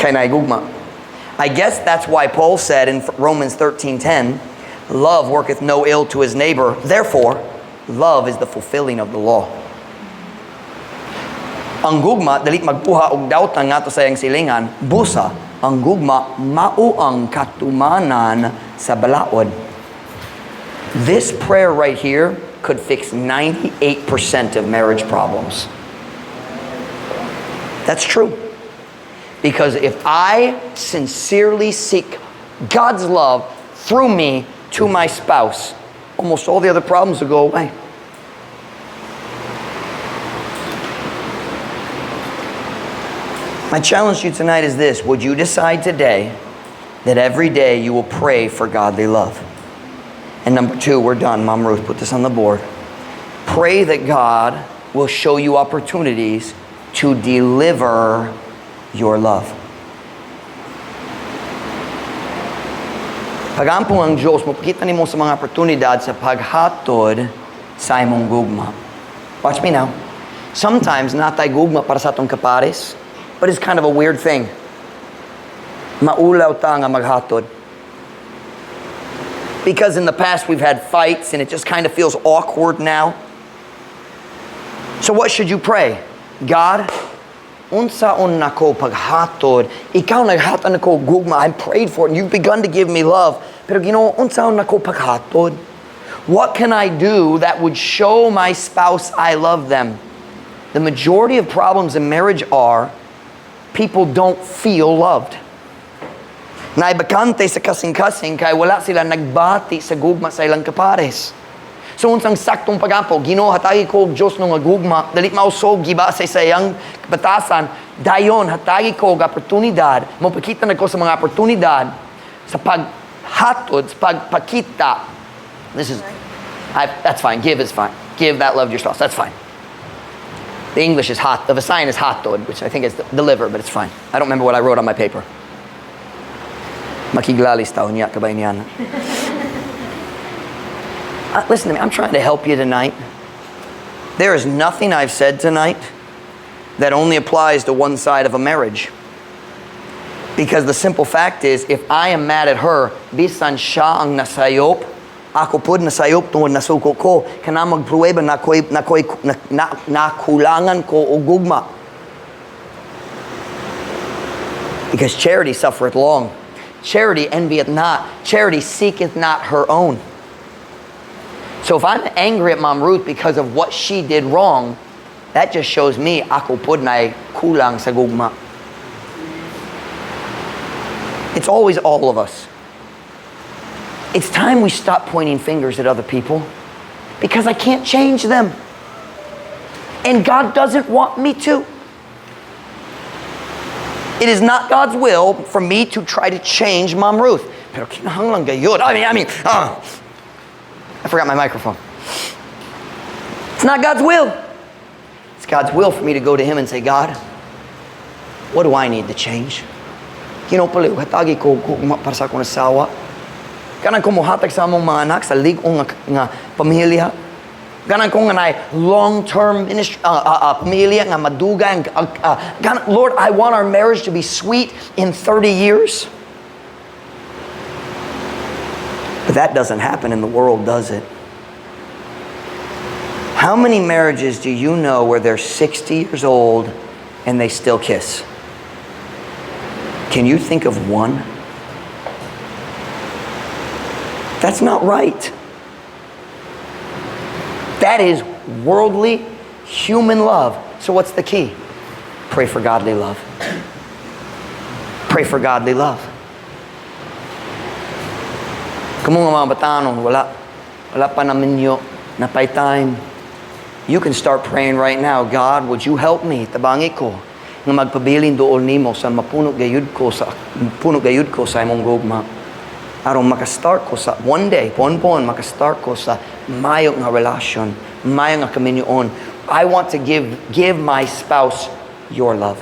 Kay naay gugma. I guess that's why Paul said in Romans 13:10, love worketh no ill to his neighbor. Therefore, love is the fulfilling of the law. Ang gugma, dili magkuha og dautan ngadto sa iyang silingan, busa, ang gugma mao ang katumanan sa balaod. This prayer right here could fix 98% of marriage problems. That's true. Because if I sincerely seek God's love through me to my spouse, almost all the other problems will go away. My challenge to you tonight is this. Would you decide today that every day you will pray for godly love? And number two, we're done. Mom Ruth, put this on the board. Pray that God will show you opportunities to deliver your love. Pagampo ang Diyos, mapakita nimo sa mga oportunidad sa paghatod sa imong gugma. Watch me now. Sometimes naa tay gugma para sa atong kapares, but it's kind of a weird thing. Maulaw ta nga maghatod. Because in the past we've had fights and it just kind of feels awkward now. So what should you pray? God, unsaon nako paghatod? Ikaw naghatag nako gugma. I prayed for it and you've begun to give me love. Pero Ginoo, unsaon nako paghatod? What can I do that would show my spouse I love them? The majority of problems in marriage are people don't feel loved. Naibakante sa kasing-kasing kay wala sila nagbati sa gugma sa ilang kapares. So unsang saktong pagampo, Ginoo, hatagi ko og Dios nga gugma, dili mausog giba sa iyang batasan, dayon hatagi ko og oportunidad, mopakita na ko sa mga oportunidad sa paghatod, sa pagpakita. That's fine, give is fine. Give that love to your spouse, that's fine. The English is hat, the Visayan is hatod, which I think is deliver, but it's fine. I don't remember what I wrote on my paper. Makiglalis taon niya, kabay niyan. Listen to me, I'm trying to help you tonight. There is nothing I've said tonight that only applies to one side of a marriage. Because the simple fact is, if I am mad at her, bisan siya ang nasayop, ako pod nasayop tungod nasuko ko, kana magpruweba na ko'y, na ko'y, na, na, nakulangan ko og gugma. Because charity suffereth long. Charity envieth not. Charity seeketh not her own. So if I'm angry at Mom Ruth because of what she did wrong, that just shows me ako pod na kulang sa gugma. It's always all of us. It's time we stop pointing fingers at other people because I can't change them. And God doesn't want me to. It is not God's will for me to try to change Mom Ruth. Pero kinahanglan gayud. I mean, I forgot my microphone. It's not God's will. It's God's will for me to go to Him and say, "God, what do I need to change? Ginoo, palihug hatagi ko gugma para sa akong asawa. Ganahan ko mohatag sa among mga anak sa lig-on nga pamilya. Ganahan ko nga naay long-term ministry, pamilya nga madugay. Lord, I want our marriage to be sweet in 30 years." But that doesn't happen in the world, does it? How many marriages do you know where they're 60 years old and they still kiss? Can you think of one? That's not right. That is worldly, human love. So what's the key? Pray for godly love. Pray for godly love. Kamo nga mga batanon, wala pa naminyo, naa pay time. You can start praying right now. "God, would you help me? Tabangi ko nga magpabilin duol nimo sa mapuno gayud ko sa imong gugma. Aron makastart ko sa one day, pon-pon, makastart ko sa mayo nga relasyon, mayo nga kaminyoon. I want to give my spouse your love."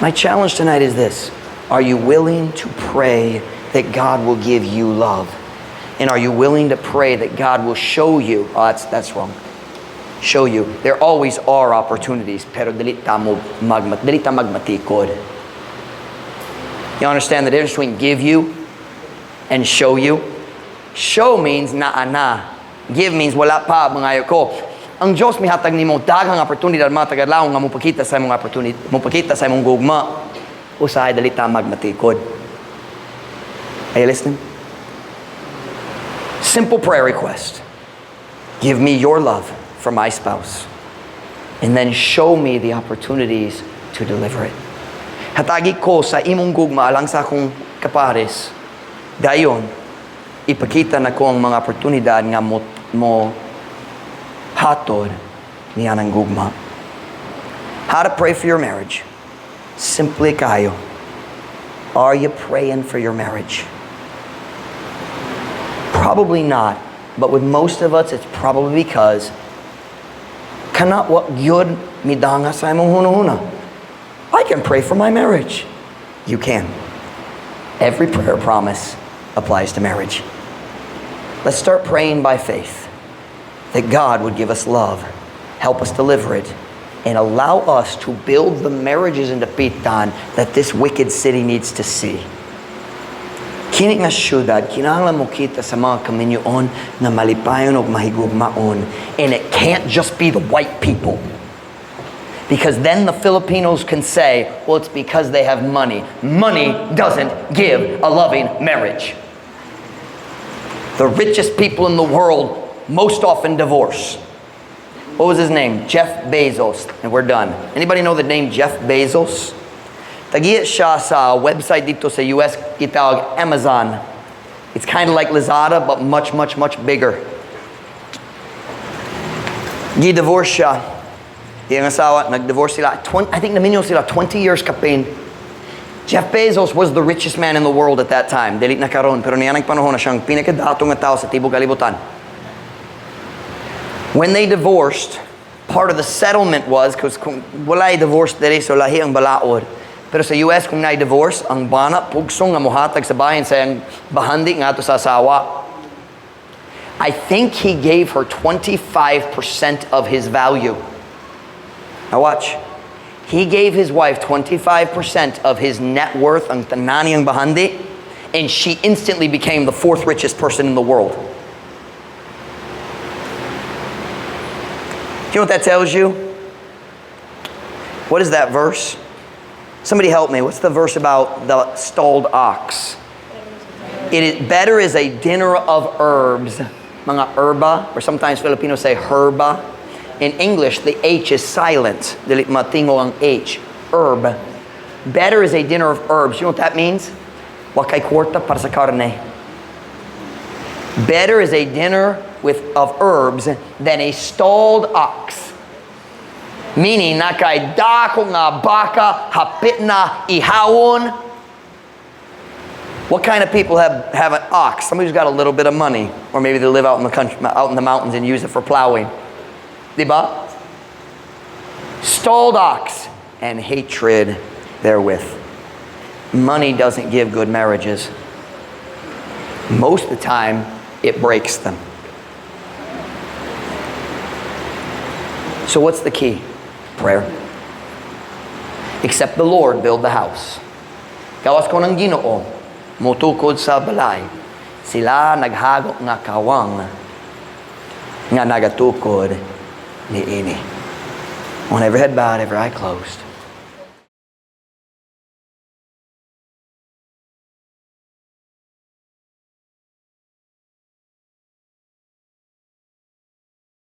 My challenge tonight is this. Are you willing to pray that God will give you love? And are you willing to pray that God will show you? Oh, that's wrong. Show you. There always are opportunities, pero dili ta magmatikod. You understand the difference between give you and show you? Show means naa na. Give means wala pa, mangayo ko. Ang Diyos mihatag nimo daghang oportunidad matag adlaw nga mopakita sa imong opportunity, mopakita sa imong gugma. Usahay dili ta magmatikod. Are you listening? Simple prayer request. Give me your love for my spouse. And then show me the opportunities to deliver it. Hatagi ko sa imong gugma alang sa akong kapares. Dayon, ipakita nako ang mga oportunidad nga mo hatod niya ng gugma. How to pray for your marriage? Simple kaayo. Are you praying for your marriage? Probably not. But with most of us, it's probably because kana wa gyud midanga sa imong hunahuna. I can pray for my marriage. You can. Every prayer promise applies to marriage. Let's start praying by faith that God would give us love, help us deliver it, and allow us to build the marriages in Dapitan that this wicked city needs to see. Kini nga syudad, kinahanglan mo kita sa mga kaminyoon na malipayon og mahigugmaon. And it can't just be the white people. Because then the Filipinos can say, "Well, it's because they have money." Money doesn't give a loving marriage. The richest people in the world most often divorce. What was his name? Jeff Bezos. And we're done. Anybody know the name Jeff Bezos? Tag-iya siya sa website didto sa US gitawag Amazon. It's kind of like Lazada, but much, much, much bigger. Gi-divorce siya. Iyang asawa, nag-divorce sila. 20, I think naminyo sila 20 years kapin. Jeff Bezos was the richest man in the world at that time. Dili na karon, pero niya panahon na siyang pinakadato nga tao sa tibok kalibutan. When they divorced, part of the settlement was, because kung walay divorce diri, so lahi ang balaod. Pero sa US, kung na-divorce, ang bana, pugsong nga muhatag sa bahin sa iyang bahandi ngadto sa asawa. I think he gave her 25% of his value. Now watch. He gave his wife 25% of his net worth, ang tanan niyang bahandi, and she instantly became the fourth richest person in the world. Do you know what that tells you? What is that verse? Somebody help me. What's the verse about the stalled ox? It is better is a dinner of herbs. Mga herba, or sometimes Filipinos say herba. In English, the H is silent. Dili matingog ang H. Herb. Better is a dinner of herbs. You know what that means? Wa kay kwarta para sa karne. Better is a dinner with of herbs than a stalled ox. Meaning, naa kay dako nga baka, hapit na ihawon. What kind of people have an ox? Somebody who's got a little bit of money. Or maybe they live out in the country, out in the mountains and use it for plowing. Diba? Stalled ox and hatred therewith. Money doesn't give good marriages. Most of the time, it breaks them. So what's the key? Prayer. Except the Lord build the house. Gawas kung ang Ginoo, mutukod sa balay, sila naghago nga kawang nga nagatukod niini. On every head bowed, every eye closed.